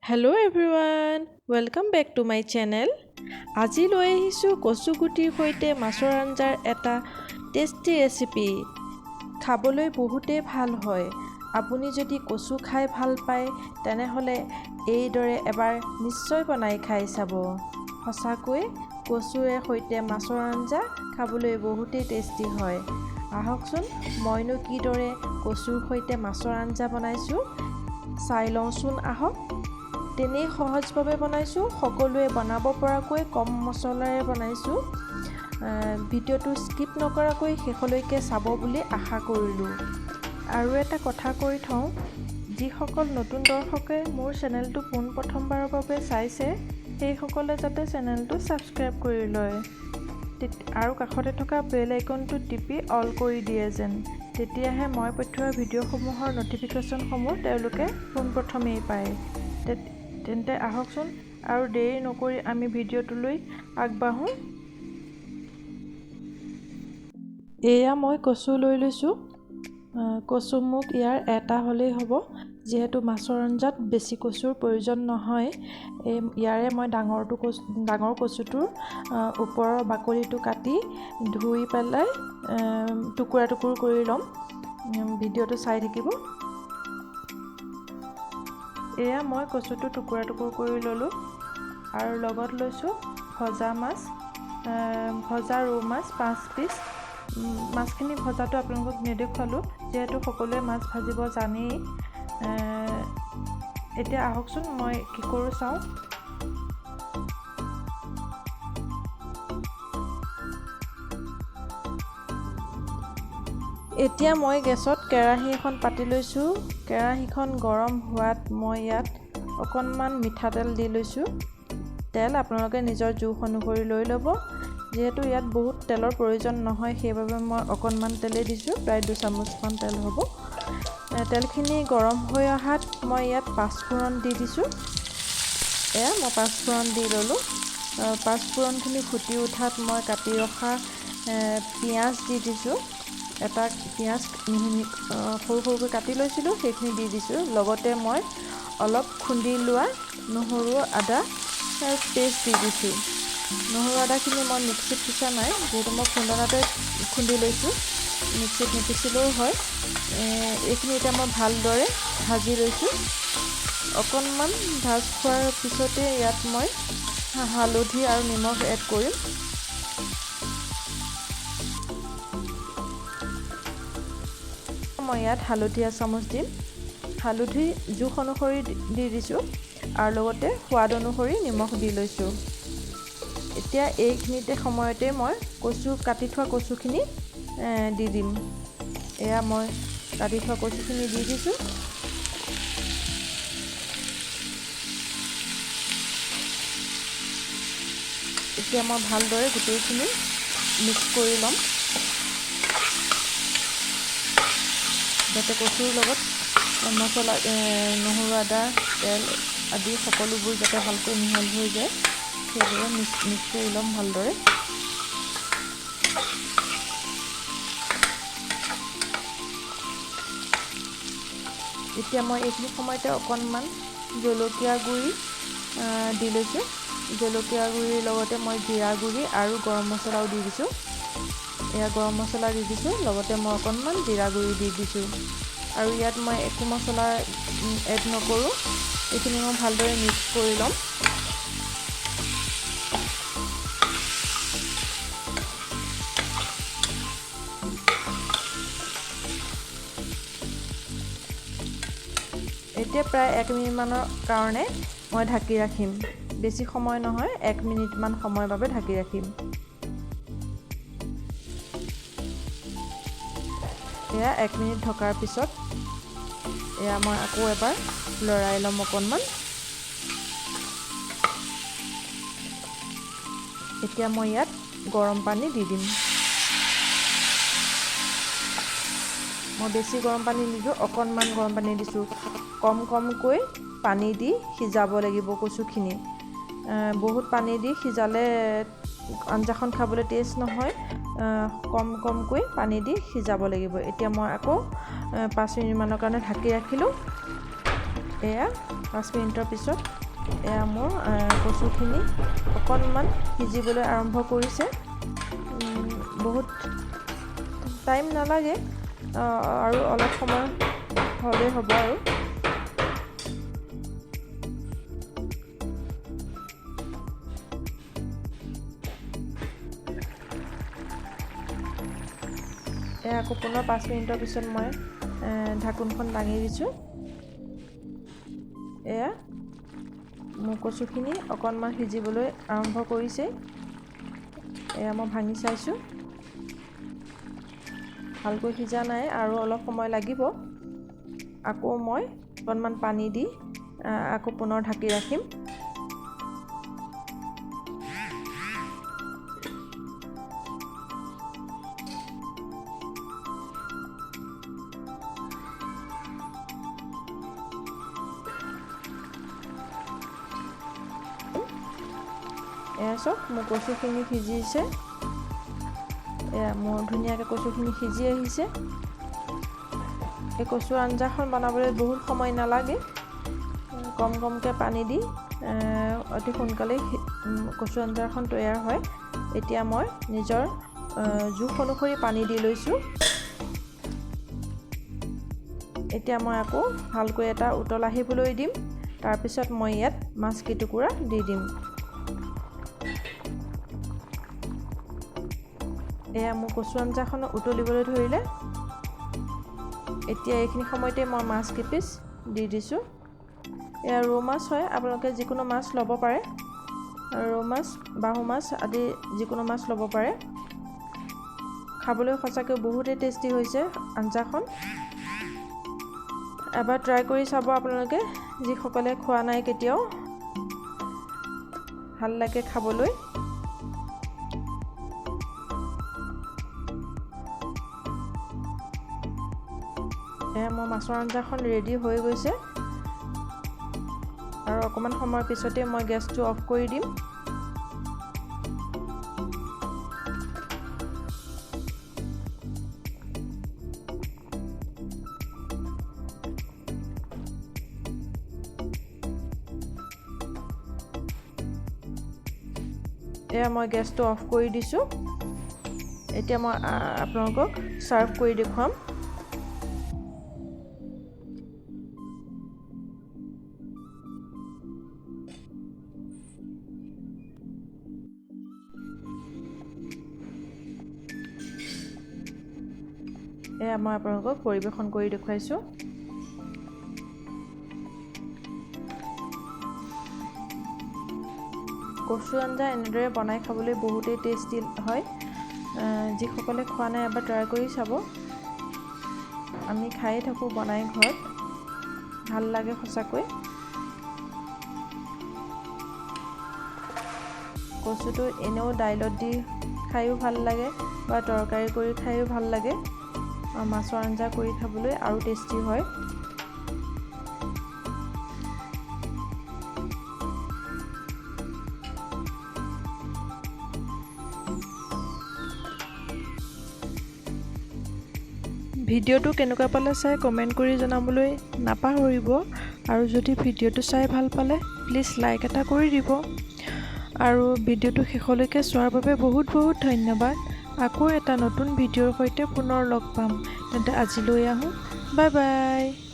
Hello everyone, welcome back to my channel. আজি লৈ আহিছোঁ কচু গুটিৰ সৈতে মাছৰ আঞ্জাৰ এটা টেষ্টি ৰেচিপি। খাবলৈ বহুতেই ভাল হয়। আপুনি যদি কচু খাই ভাল পায়, তেনেহ'লে এইদৰে এবাৰ নিশ্চয় বনাই খাই চাব। সঁচাকৈ কচুৰে সৈতে মাছৰ আঞ্জা খাবলৈ বহুতেই টেষ্টি হয়। আহকচোন, মইনো কিদৰে কচুৰ সৈতে মাছৰ আঞ্জা বনাইছোঁ চাই লওঁচোন আহক। তেনেই সহজভাৱে বনাইছোঁ, সকলোৱে বনাব পৰাকৈ কম মছলাৰে বনাইছোঁ। ভিডিঅ'টো স্কিপ নকৰাকৈ শেষলৈকে চাব বুলি আশা কৰিলোঁ। আৰু এটা কথা কৈ থওঁ, যিসকল নতুন দৰ্শকে মোৰ চেনেলটো পোনপ্ৰথমবাৰৰ বাবে চাইছে, সেইসকলে যাতে চেনেলটো ছাবস্ক্ৰাইব কৰি লয় আৰু কাষতে থকা বেল আইকনটো টিপি অল কৰি দিয়ে যেন, তেতিয়াহে মই পঠিওৱা ভিডিঅ'সমূহৰ ন'টিফিকেশ্যনসমূহ তেওঁলোকে পোনপ্ৰথমেই পায়। তেন্তে আহকচোন, আৰু দেৰি নকৰি আমি ভিডিঅ'টোলৈ আগবাঢ়োঁ। এয়া মই কচু লৈ লৈছোঁ। কচু মোক ইয়াৰ এটা হ'লেই হ'ব, যিহেতু মাছৰ আঞ্জাত বেছি কচুৰ প্ৰয়োজন নহয়। এই ইয়াৰে মই ডাঙৰ কচুটোৰ ওপৰৰ বাকলিটো কাটি ধুই পেলাই টুকুৰা টুকুৰ কৰি ল'ম। ভিডিঅ'টো চাই থাকিব। এয়া মই কচুটো টুকুৰা টুকুৰ কৰি ল'লোঁ আৰু লগত লৈছোঁ ভজা মাছ, ভজা ৰৌ মাছ 5 পিচ। মাছখিনি ভজাটো আপোনালোকক নেদেখুৱালোঁ, যিহেতু সকলোৱে মাছ ভাজিব জানেই। এতিয়া আহকচোন, মই কি কৰোঁ চাওঁ। এতিয়া মই গেছত কেৰাহী এখন পাতি লৈছোঁ। কেৰাহীখন গৰম হোৱাত মই ইয়াত অকণমান মিঠাতেল দি লৈছোঁ। তেল আপোনালোকে নিজৰ জোখ অনুসৰি লৈ ল'ব। যিহেতু ইয়াত বহুত তেলৰ প্ৰয়োজন নহয়, সেইবাবে মই অকণমান তেলেই দিছোঁ, প্ৰায় 2 চামুচমান তেল হ'ব। তেলখিনি গৰম হৈ অহাত মই ইয়াত পাঁচফোৰণ দি দিছোঁ। এয়া মই পাঁচফোৰণ দি ল'লোঁ। পাঁচফোৰণখিনি ফুটি উঠাত মই কাটি ৰখা পিঁয়াজ দি দিছোঁ। এটা পিঁয়াজ মিহি সৰু সৰুকৈ কাটি লৈছিলোঁ, সেইখিনি দি দিছোঁ। লগতে মই অলপ খুন্দি লোৱা নহৰু আদা পেষ্ট দি দিছোঁ। নহৰু আদাখিনি মই মিক্সিত পিছা নাই, যিহেতু মই খুন্দনাতে খুন্দি লৈছোঁ, মিক্সিত নিপিচিলেও হয়। এইখিনি এতিয়া মই ভালদৰে ভাজি লৈছোঁ। অকণমান ভাজ খোৱাৰ পিছতে ইয়াত মই হালধি আৰু নিমখ এড কৰিম। মই ইয়াত হালধি এচামুচ দিম। হালধি জোখ অনুসৰি দি দিছোঁ আৰু লগতে সোৱাদ অনুসৰি নিমখ দি লৈছোঁ। এতিয়া এইখিনিতে সময়তে মই কাটি থোৱা কচুখিনি দি দিম। এয়া মই কাটি থোৱা কচুখিনি দি দিছোঁ। এতিয়া মই ভালদৰে গোটেইখিনি মিক্স কৰি ল'ম, যাতে কচুৰ লগত মছলা, নহৰু, আদা, তেল আদি সকলোবোৰ যাতে ভালকৈ মিহল হৈ যায়, সেইদৰে মিক্স কৰি ল'ম ভালদৰে। এতিয়া মই এইখিনি সময়তে অকণমান জলকীয়া গুড়ি দি লৈছোঁ। জলকীয়া গুড়িৰ লগতে মই জিৰা গুড়ি আৰু গৰম মছলাও দি দিছোঁ। এয়া গৰম মছলা দি দিছোঁ, লগতে মই অকণমান জিৰা গুড়ি দি দিছোঁ। আৰু ইয়াত মই একো মছলা এড নকৰোঁ। এইখিনি মই ভালদৰে মিক্স কৰি ল'ম। এতিয়া প্ৰায় 1 মিনিটমানৰ কাৰণে মই ঢাকি ৰাখিম। বেছি সময় নহয়, 1 মিনিটমান সময়ৰ বাবে ঢাকি ৰাখিম। এয়া 1 মিনিট ঢকাৰ পিছত এয়া মই আকৌ এবাৰ লৰাই ল'ম অকণমান। এতিয়া মই ইয়াত গৰম পানী দি দিম। মই বেছি গৰম পানী নিদিওঁ, অকণমান গৰম পানী দিছোঁ। কম কমকৈ পানী দি সিজাব লাগিব কচুখিনি। বহুত পানী দি সিজালে আঞ্জাখন খাবলৈ টেষ্ট নহয়। কম কমকৈ পানী দি সিজাব লাগিব। এতিয়া মই আকৌ 5 মিনিটমানৰ কাৰণে ঢাকি ৰাখিলোঁ। এয়া 5 মিনিটৰ পিছত এয়া মোৰ কচুখিনি অকণমান সিজিবলৈ আৰম্ভ কৰিছে। বহুত টাইম নালাগে, আৰু অলপ সময় হ'লেই হ'ব। আৰু এয়া আকৌ পুনৰ 5 মিনিটৰ পিছত মই ঢাকোনখন দাঙি দিছোঁ। এয়া মোৰ কচুখিনি অকণমান সিজিবলৈ আৰম্ভ কৰিছে। এয়া মই ভাঙি চাইছোঁ, ভালকৈ সিজা নাই, আৰু অলপ সময় লাগিব। আকৌ মই অকণমান পানী দি আকৌ পুনৰ ঢাকি ৰাখিম। এয়া চাওক, মোৰ কচুখিনি সিজিছে। এয়া মোৰ ধুনীয়াকৈ কচুখিনি সিজি আহিছে। এই কচু আঞ্জাখন বনাবলৈ বহুত সময় নালাগে, কম কমকৈ পানী দি অতি সোনকালেই কচু আঞ্জাখন তৈয়াৰ হয়। এতিয়া মই নিজৰ জোখ অনুসৰি পানী দি লৈছোঁ। এতিয়া মই আকৌ ভালকৈ এটা উতল আহিবলৈ দিম। তাৰপিছত মই ইয়াত মাছ কেইটুকুৰা দি দিম। এয়া মোৰ কচু আঞ্জাখন উতলিবলৈ ধৰিলে। এতিয়া এইখিনি সময়তে মই মাছ কেইপিচ দি দিছোঁ। এয়া ৰৌ মাছ হয়, আপোনালোকে যিকোনো মাছ ল'ব পাৰে, ৰৌ মাছ, বাহু মাছ আদি যিকোনো মাছ ল'ব পাৰে। খাবলৈ সঁচাকৈ বহুতেই টেষ্টি হৈছে আঞ্জাখন। এবাৰ ট্ৰাই কৰি চাব আপোনালোকে, যিসকলে খোৱা নাই কেতিয়াও, ভাল লাগে খাবলৈ। এয়া মোৰ মাছৰ আঞ্জাখন ৰেডি হৈ গৈছে। আৰু অকণমান সময়ৰ পিছতে মই গেছটো অফ কৰি দিম। এয়া মই গেছটো অফ কৰি দিছোঁ। এতিয়া মই আপোনালোকক ছাৰ্ভ কৰি দেখুৱাম। এয়া মই আপোনালোকক পৰিৱেশন কৰি দেখুৱাইছোঁ। কচু আঞ্জা এনেদৰে বনাই খাবলৈ বহুতেই টেষ্টি হয়। যিসকলে খোৱা নাই এবাৰ ট্ৰাই কৰি চাব। আমি খায়ে থাকোঁ বনাই ঘৰত, ভাল লাগে সঁচাকৈ। কচুটো এনেও দাইলত দি খায়ো ভাল লাগে বা তৰকাৰী কৰি খায়ো ভাল লাগে, মাছৰ আঞ্জা কৰি খাবলৈ আৰু টেষ্টি হয়। ভিডিঅ'টো কেনেকুৱা পালে চাই কমেণ্ট কৰি জনাবলৈ নাপাহৰিব। আৰু যদি ভিডিঅ'টো চাই ভাল পালে প্লিজ লাইক এটা কৰি দিব। আৰু ভিডিঅ'টো শেষলৈকে চোৱাৰ বাবে বহুত বহুত ধন্যবাদ। আকৌ এটা নতুন ভিডিঅ'ৰ সৈতে পুনৰ লগ পাম। তেন্তে আজিলৈ আহোঁ, বাই বাই।